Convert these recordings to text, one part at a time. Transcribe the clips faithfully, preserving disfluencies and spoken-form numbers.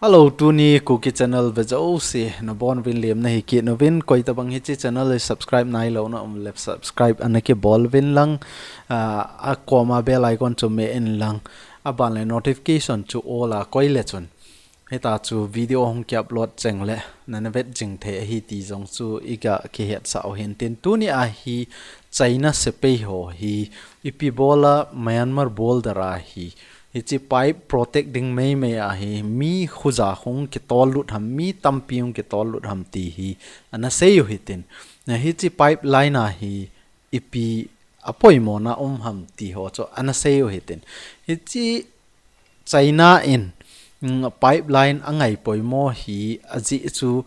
Hello, tuni Kuki channel vejouse nabonuvin lemna hikit uvin, koitabang hiche channel hi subscribe nailou na umle subscribe ana kibol uvin lang, ah, akoma bell icon chu me in lang, abanle notification chu all a koi le chun, hitachu video hung ki upload chengle nana vet jing thei ahi ti jong chu iga kihetsah u hintin, tuni a hi China sepai ho hi ipi bola Myanmar border a hi hiche pipe protect ding meimei a hi mi khuja hung kitol lut ham, mi tampi hung kitol lut ham ti hi ana sei u hitin. Hiche pipeline a hi ipi apoimona um ham ti ho chu ana sei u hitin. Hiche China in, mm, pipeline angai poimo hi ajeh chu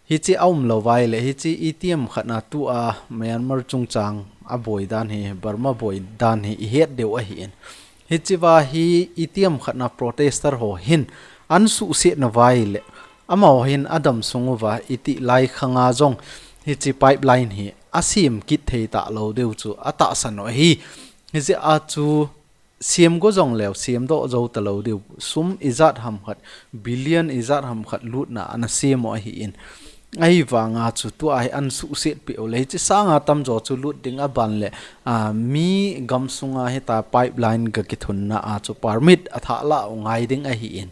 hiche aumlou vaile, hiche itiham khatna tua Myanmar chungchang aboi dan hi, Burma boi dan hi ihet diu ahin. Hichea hi itiham khatna protester ho hin anasuhsetna vaile, amaho hin adam sung uva itih lai khanga jong hiche pipeline hi asem kit thei talou diu chu atahsan u ahi. Hijeh a chu sem go jongleu, semdoh jou talou diu, sum ijat ham khat, billion ijat ham khat lutna ana sem u ahin. Ahivanga chu tua hi anasuhset peh u le, hiche sanga tamjo chu lut ding abanle, ah, mi gamsunga hita pipeline ga kithunna a chu permit athah lah u ngai ding ahin.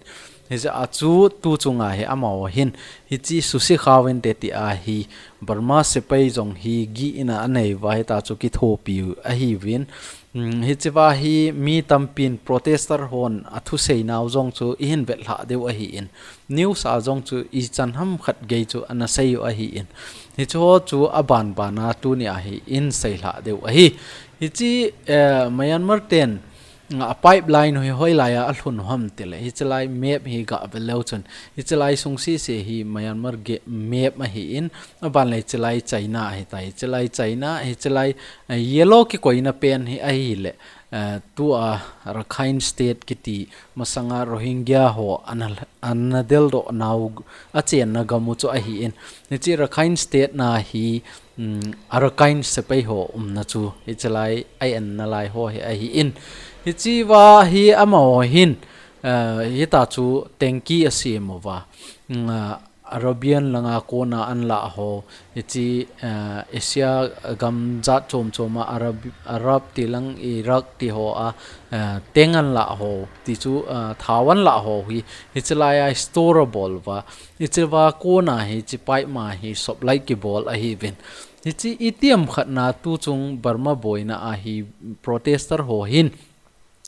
Hijeh a chu tuchunga hi amaho hin hiche suse khao inte tia hi Burma sepai jong hi gihna anei uva hitachu kithopi u ahiuvin. Hmm, hichea hi mi tampin protester hon athusei nau jong chu ihin vetlhah diu ahin. News a jong chu ichan ham khat gei chu ana sei u ahin. Hiche ho chu abanbana tuni a hi ihin seilhah diu ahi. Hiche, eh, Myanmar ten a pipeline hi hoilai a alhun u ham tile, hiche lai map hi ga ve leu chun, hiche lai sung sese hi Myanmar ge-, map ahin, abanle hiche lai China ahitai, hiche lai China, hiche lai, eh, yellow kikoina pen hi ahile, eh, tua Rakhine State kiti masanga Rohingya ho ana, ana deldoh nau achenna gam u chu ahin, hiche Rakhine State na hi, um, Arakan sepai ho umna chu hiche lai a enna lai ho hi ahin. Hichea hi amaho hin, eh, hitachu tanki asem uva. Um, ah, Arabian langa kona anlah ho, hiche, eh, Asia gam jat chom choma Arab, Arab ti lang Iraq ti ho a, eh, teng anlah ho, tichu, eh, thao anlah ho hi, hiche lai a store abol uva. Hichea kona hi hiche pipe ma hi supply kibol ahiuvin. Hiche itiham khatna tuchung Burma boina a hi protester ho hin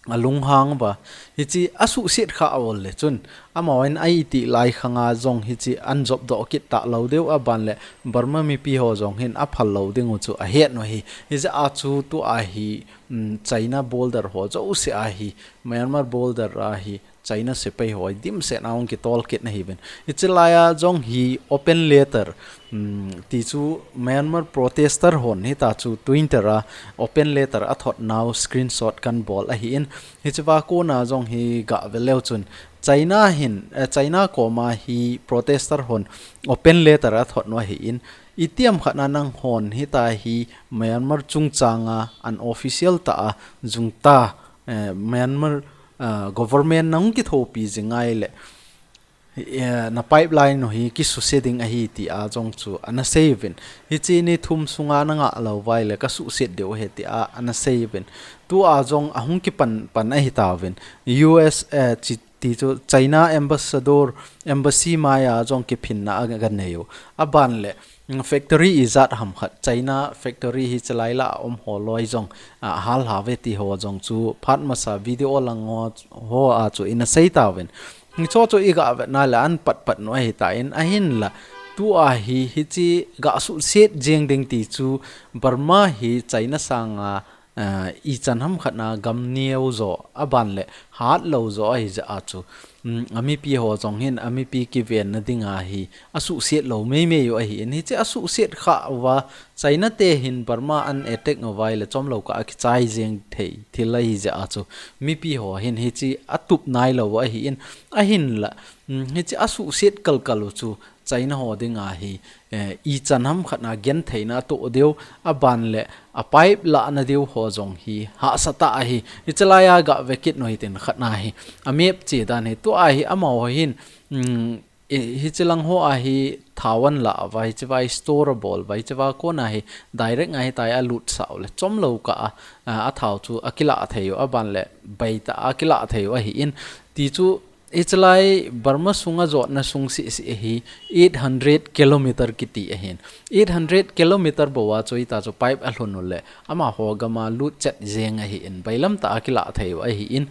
alunghang uva. Hiche asuhset kha aol le chun, amaho hin a itih lai khanga jong hiche anjopdoh kit talou diu abanle Burma mipi ho jong hin aphal lou ding u chu ahet u ahi. Hijeh a chu tua hi, um, China border ho jouse a hi, Myanmar border a hi, China sepai ho dimset a hung kitol kit ahiuvin. Hiche lai a jong hi open letter, um, tichu Myanmar protester hon hitachu Twitter a open letter athot nau screenshot kabol ahin. Hichea kona jong hi ga ve leu chun China hin, eh, China koma hi protester hon open letter athot u ahin. Itiham khatna nanghon hita hi Myanmar chungchanga unofficial tah a jungta, eh, Myanmar, ah, government nahung kithopi jing ahile, eh, na pipeline u hi kisuse ding ahi tia jong chu ana sei uvin. Hiche ni thum sunga nangah lou vaile kasuhset diu ahi tia ana sei uvin. Tua jong ahung kipan pan ahitauvin. U S, eh, chi-, tichu China ambassador, embassy maiya jong kiphinna aga nei u. Abanle, mm, factory ijat ham khat, China factory hiche lai lah a um ho loi jong, ah, hal hauve ti ho jong chu phat masa video lang ho, ho a chu ina sei tauvin. Hicheho chu iga vetna le ahin patpat u ahitan, ahinla tua hi hiche gasuhset jeng ding tichu Burma hi China sanga, ah, ichan ham khatna gam neo jo, abanle hatlou jo ahijeh a chu, um, amipi ho jong hin amipi kivenna dinga hi asuhset lou meimei u ahin, hiche asuhset kha uva China te hin Burma ana attack uva ahile chomlou kah a kichai jeng thei thil ahijeh a chu mipi ho hin hiche atup nailou u ahin, ahinla um, hiche asuhset kalkal u chu China ho dinga hi, eh, ichan hamkhat na genthei na atoh diu, aban le a pipe lahna diu ho jong hi hahsa tah ahi. Hiche laiya gave kit u hitin khat na hi. A map che dan hi tua hi amaho hin, um, hiche lang hoa hi thao alah uva, hiche vai store abol uva, hiche va kona hi direct nga hitia alut sah u le chomlou kah a, a, athao chu akilah thei u, aban le beitah a akilah thei u ahin. Ti chu hiche lai Burma sunga jotna sung sisi hi eight hundred kilometer kiti ahin. Eight hundred kilometer bou a chu hitia chu pipe alhun u le amaho gam a lut chet jeng ahin. Bailam tah a akilah thei u ahin.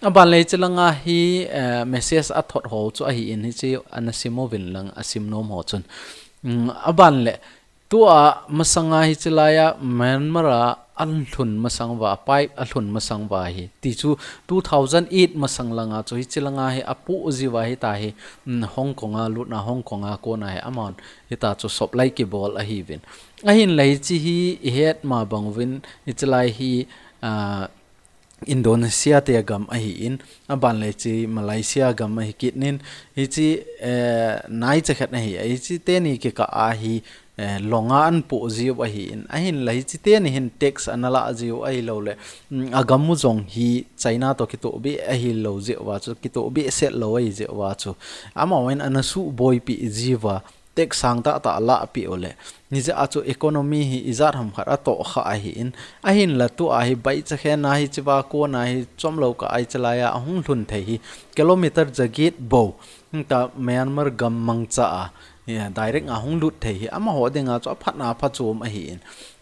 Aban le hiche langa hi, eh, message athot ho chu ahin, hiche ana sim uvin lang asim nom ho chun. Um, aban le tua masanga hiche laiya Myanmar a alhun masang uva, pipe alhun masang uva hi. Ti chu two thousand eight masang langa chu hiche langa hi apoh jiu a hitia hi, um, Hong Kong a lutna, Hong Kong a kona hi amahon hitia chu supply kibol ahiuvin. Ahin le hiche hi ihet ma bang uvin hiche lai hi, ah, Indonesia te gam ahin, aban le hiche Malaysia gam ahi kit in, hiche, eh, naicha khat ahi, hiche teni kikah a hi, eh, longa ahin poh jiu ahin, ahin le hiche teni hin tax ana lah jiu ahilou le, um, agam u jong hi China toh kitoh beh ahilou jeh uva chu, kitoh behseh lou ahi jeh uva chu. Amahon ana suhboipi jiuva, tax sang tah tah alah peh u le. Hijeh a chu economy hi ijat hamkhat atoh kha ahin. Ahin le tua hi baicha khen a hiche va kona hi chomlou kah a hiche laiya ahung lhun thei hi kilometer jaget bou. Hitia Myanmar gam mangcha a, ya, direct a hung lut thei hi amaho dinga chu aphatna phachom ahin.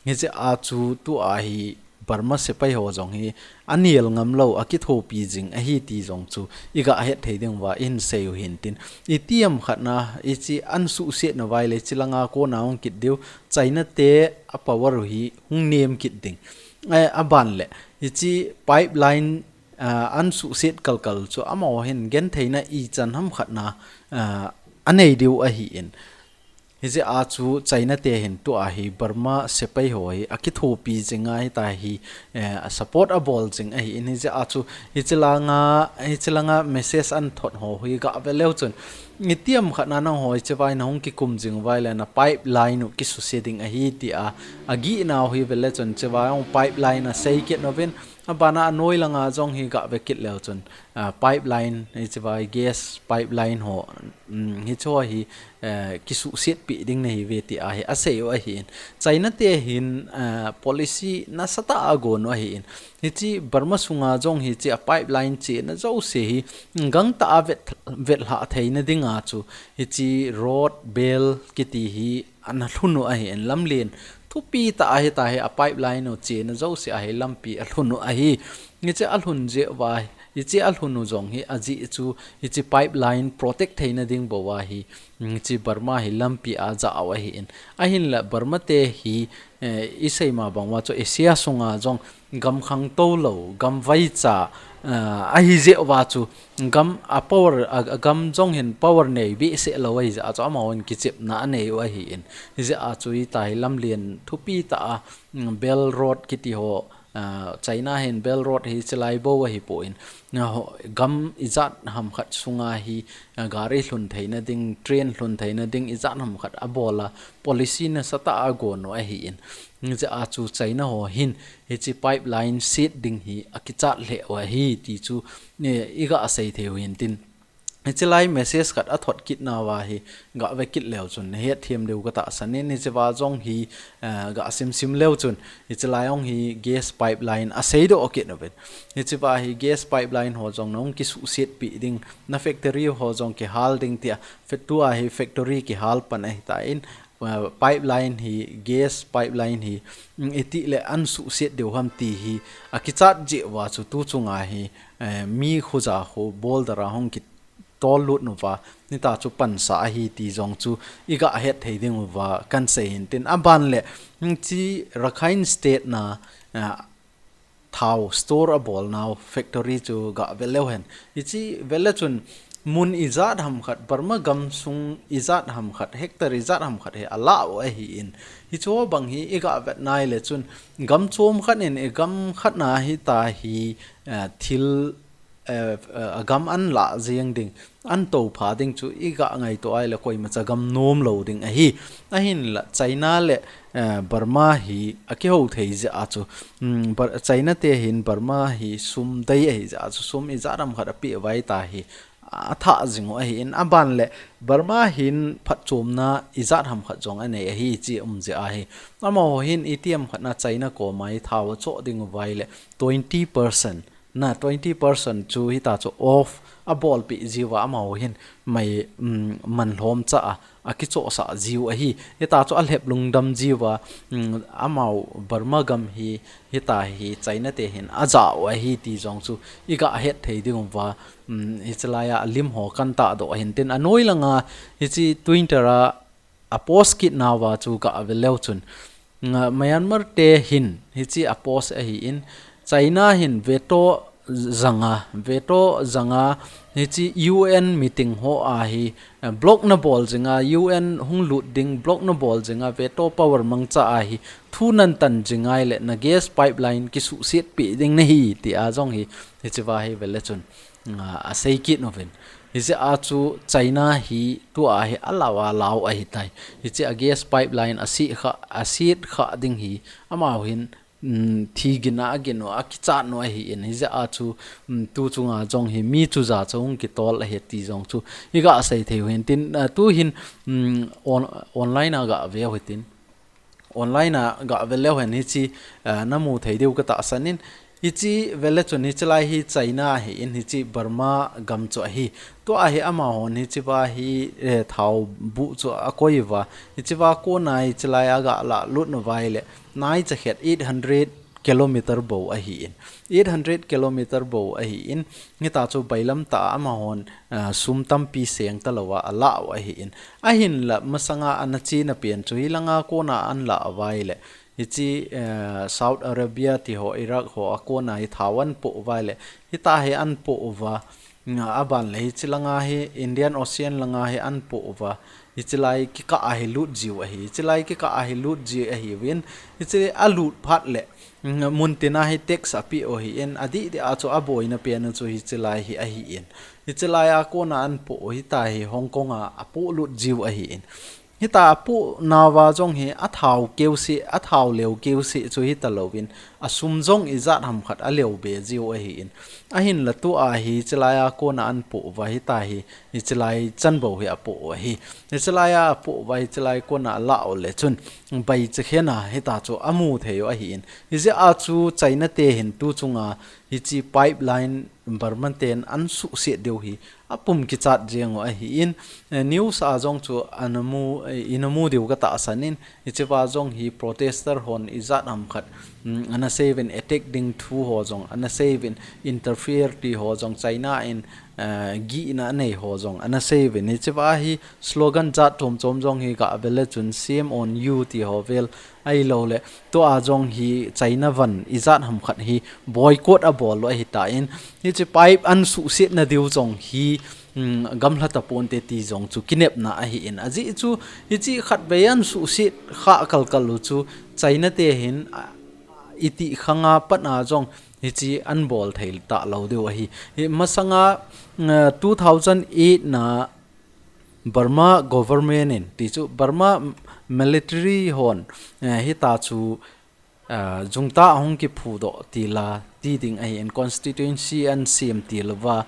Hijeh a chu tua hi Burma sepai ho jong hi anel ngam lou, akithopi jing ahi ti jong chu iga het thei diu va ihin sei u hintin. Itiham khat na, hiche ahin suhset nauva ahile hiche langa kona hung kit diu, China te a power u hi hung nem kit ding. Eh, aban le, hiche pipeline, ah, ahin suhset kalkal chu amaho hin genthei na ichan hamkhat na, ah, anei diu ahin. Hijeh a chu China te hin tua hi Burma sepai ho hi akithopi jing a hitia hi, eh, a support abol jing ahin. Hijeh a chu hiche langa, hiche langa message ahin thot ho hi gave leu chun, itiham khat na nangho hiche vai nahung kikum jing uva ahile na pipeline u kisuse ding ahi tia agihna u hi vele chun hiche vai hung pipeline asei kit uvin, abana anoi langa jong hi gave kit leu chun, ah, pipeline, hiche vai gas pipeline ho, um, hiche ho hi, eh, kisuhset peh ding nahiuve tia hi asei u ahin. China te hin, eh, policy nasatah a agon u ahin. Hiche Burma sunga jong hiche a pipeline chena jouse hi gangtah a vet, vetlhah theina dinga chu hiche road, bel kiti hi ana lhun u ahin, lamlen thupi tah a hitia hi a pipeline u chena jouse a hi lampi alhun u ahi. Hiche alhun jeh uva, hiche alhun u jong hi ajeh chu hiche pipeline protect theina ding bou a hi, hiche Burma hi lampi ajah u ahin. Ahin le Burma te hi, eh, isei ma bang uva chu Asia sunga jong gam khangtou lou, gam vaicha, ah, ahi jeh uva chu gam a power, a, agam jong hin power nei behseh lou ahi jeh a chu amahon kichepna anei u ahin. Hijeh a chu hitia hi lamlen thupi tah a, um, Belt Road kiti ho, ah, China hin Belt Road hi hiche lai bou ahipon, ah, ho, gam ijat hamkhat sunga hi, ah, gari lhun theina ding, train lhun theina ding ijat hamkhat abol a, policy nasatah a agon u ahin. Hijeh a chu China ho hin hiche pipeline set ding hi akichat lheh u ahi ti chu, eh, iga sei thei u hintin. Hiche lai message khat athot kit nauva hi gave kit leu chun nahet them diu katahsan in, hiche va jong hi, eh, gasim sim leu chun hiche lai jong hi gas pipeline asei doh kit uvin. Hiche va hi gas pipeline ho jong nahung kisuhset peh ding, na factory ho jong kihal ding tia, fe-, tua hi factory kihal pan ahitan, uh, pipeline hi, gas pipeline hi, mm, itih le ahin suhset diu ham ti hi akichat jeh uva chu tu chunga hi, eh, mi khuja khu boulder a hung kitol lut nauva, hitia chu pansa ahi ti jong chu iga het thei diu va kahin sei hintin. Aban le, mm, hiche Rakhine State na, eh, thao store abol nau factory chu gave leu hen. Hiche vele chun mun ijat hamkhat, Burma gam sung ijat hamkhat, hectare ijat hamkhat hi alah u ahin. Hiche bang hi iga vet nai le chun gam chom khat in, i gam khat na hitia hi, eh, thil eh, eh, agam an lah jeng ding, an toupha ding chu i ga ngaito ahile koimacha gam nom lou ding ahi. Ahinla China le, eh, Burma hi akihou thei jeh a chu, um, Bur-, China te hin Burma hi sum dei ahi jeh a chu sum ijat ham khat apeh vai ta hi athah jing u ahin, aban le Burma hin phatchomna ijat ham khat jong anei ahi chi um jeh ahi. Amaho hin itiham khat na China koma i thao achoh ding uva ahile twenty percent na twenty percent chu hita chu off abolpeh jiuva amaho hin mai, um, manlhom cha a akichohsah jiu ahi. Hita chu alhep lungdam jiuva, um, amaho Burma gam hi hita hi China te hin ajah u ahi ti jong chu i ga het thei ding uva, um, hiche laiya alim ho kan tahdoh ahin tin anoi langa hiche Twitter a apost kit nauva chu ga vel leu chun, nga, Myanmar te hin hiche apost ahin China hin veto janga, veto janga hiche U N meeting ho a hi, eh, block nabol jinga, U N hung lut ding block nabol jinga veto power mangcha a hi thu nantan jing ahile na gas pipeline kisuhset peh ding nahi tia jong hi hichea hi vel le chun, ah, asei kit uvin. Hijeh a chu China hi tua hi alau alau ahitai. Hiche a gas pipeline aset kha, aset kha ding hi amaho hin, um, thigin a agin u, akichat u ahin. Hijeh a chu, um, tu chunga jong hi mi chu ja chu hung kitol ahi ti jong chu i ga sei thei u hin tin, ah, tu hin, um, on-, online a ga ve u hitin. Online a ga vel leu hen hiche, eh, namu thei diu katahsan in, hiche vel le chun hiche lai hi China ahin hiche Burma gam chu ahi. Tua hi amahon hichea hi, eh, thao buh chu akoi uva. Hichea kona hiche lai a ga lalut uva ahile, naicha khat eight hundred kilometer bou ahin. Eight hundred kilometer bou ahin. Hita chu bailam tah a amahon, ah, sum tampi seng talouva alah u ahin. Ahinla masanga ana chena pen chu hilanga kona ana lah uva ahile. Hiche, eh, Saudi Arabia ti ho, Iraq ho a kona hi thao ana po uva ahile. Hita hi ana po uva. Nga aban le hiche langa hi Indian Ocean langa hi ana po uva. Hiche lai kikah a hi lut jiu ahi. Hiche lai kikah a hi lut jiu ahiuvin. Hiche alut phat le. Nga mun tina hi tax apeh u ahin. Adih dih a chu aboina pen u chu hiche lai hi ahin. Hiche lai a kona ana po u hita hi Hong Kong a apolut jiu ahin. Hita apo nauva jong hi athao keuseh, athao leu keuseh chu hita louvin, asum jong ijat ham khat aleu be jiu ahin. Ahinla tua hi hiche lai a kona ana po uva hita hi, hiche lai chan bou hi apo u ahi. Hiche lai a apo uva hiche lai kona alah u le chun, bai chakhen a hita chu amu thei u ahin. Hijeh a chu China te hin tu chunga hiche pipeline Burma ten ana suhset diu hi apum kichat jeng u ahin, eh, news a jong chu ana mu, eh, ina mu diu katahsan in, hichea jong hi protester hon ijat ham khat, mm, ana sei uvin attack ding thu ho jong, ana sei uvin interfere ti ho jong China in, eh, gihna anei ho jong, ana sei uvin hichea hi slogan jat chom chom jong hi ga vel le chun shame on you ti ho vel Ahilou le, tua jong hi China van ijat ham khat hi boycott abol u ahitan, hiche pipe ana suhset na diu jong hi, um, gamla taponte ti jong chu kinepna ahin. Ajeh chu, hiche khatvei ana suhset kha kalkal u chu China te hin, a, iti khanga pat a jong hiche ana bol thei talou diu ahi. Hi masanga, uh, two thousand eight na Burma government in, ti chu Burma military hon, eh, hita chu, eh, jungtah ahung kiphudoh tila, ti ding ahin constituency ana sem tilouva,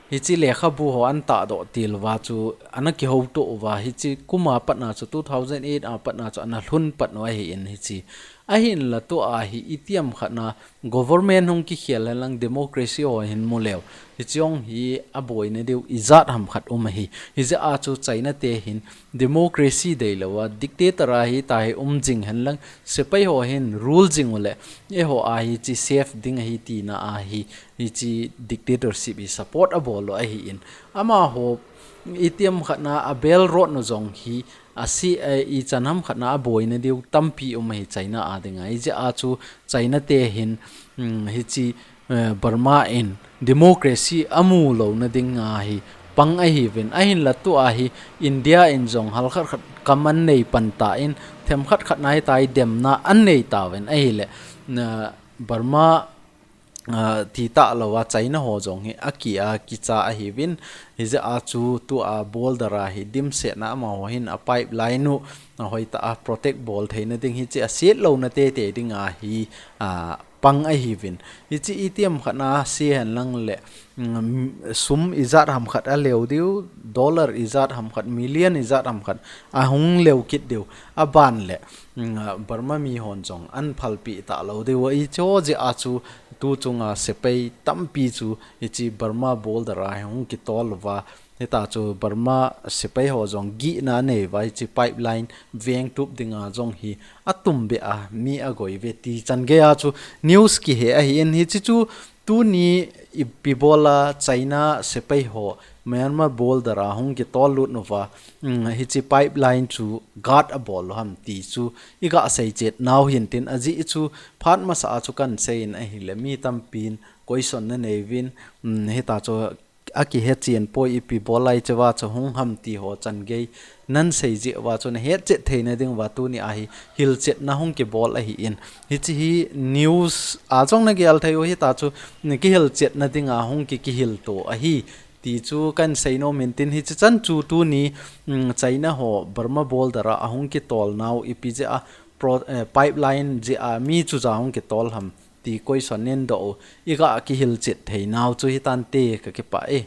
hiche lekhabu ho ana tahdoh tilouva chu ana kihoutoh uva, hiche kum a pat a chu two thousand eight a pat a chu ana lhun pat u ahin hiche. Ahinla tua hi itiham khat na government hung kikhel henlang democracy ho hin mu leu. Hiche jong hi aboina diu ijat ham khat um ahi. Hijeh a chu China te hin democracy deilou a, dictator a hita hi um jing henlang, sepai ho hin rule jing u le, eiho a hiche safe ding ahi tina a hi, hiche dictatorship hi support abol u ahin. Amaho itiham khat na abel rot u jong hi, Asi, eh, ichan ham khat na aboina diu tampi um ahi China a dinga. Hijeh a chu China te hin, um, hiche, eh, Burma in democracy amu louna dinga hi pang ahiuvin. Ahinla tua hi India in jong halkhat khat kam ana nei pan tan, themkhat khat na hita hi demna ana nei tauvin ahile, na Burma ah, ti talou a China ho jong hi aki a kicha ahiuvin, hijeh a chu tua border a hi dimset na amaho hin a pipeline u, ah, hoitah a protect bol theina ding hiche a set louna teitei ding a hi, ah, pang ahiuvin. Hiche itiham khat na sei hen lang le, mm, sum ijat ham khat a leu diu, dollar ijat ham khat, million ijat ham khat, ahung leu kit diu, aban le, mm, Burma mi hon jong an phalpi talou diu, hiche jeh a chu tu chunga sepai tampi chu hiche Burma border a hung kitol uva, hita chu Burma sepai ho jong gihna anei uva, hiche pipeline vengtup dinga jong hi atumbeh a mi agoi uve ti chan gei a chu news kihe ahin, hiche chu tuni ipi bol a China sepai ho Myanmar border a hung kitol lut uva, mm, hiche pipeline chu guard abol u ham ti chu iga seichet nau hintin, ajeh chu phat masa a chu kan sei in ahile mi tampin question na nei uvin, mm, hita chu akihe chen poi, ipi bol a hiche va chu hung ham ti ho chan gei nan sei jeh uva chu na hetchet theina ding uva tuni a hi hilchetna hung kibol ahin, hiche hi news a jong na gel thei u, hita chu kihilchetna dinga hung ki, kihil to ahi ti chu kan sei nom in tin, hiche chan chu tuni, mm, China ho Burma border a ahung kitol nau ipi jeh a pro-, eh, pipeline jeh a mi chu ja hung kitol ham ti question nin doh u, iga kihilchet thei nau chu hitante, ka kipah e.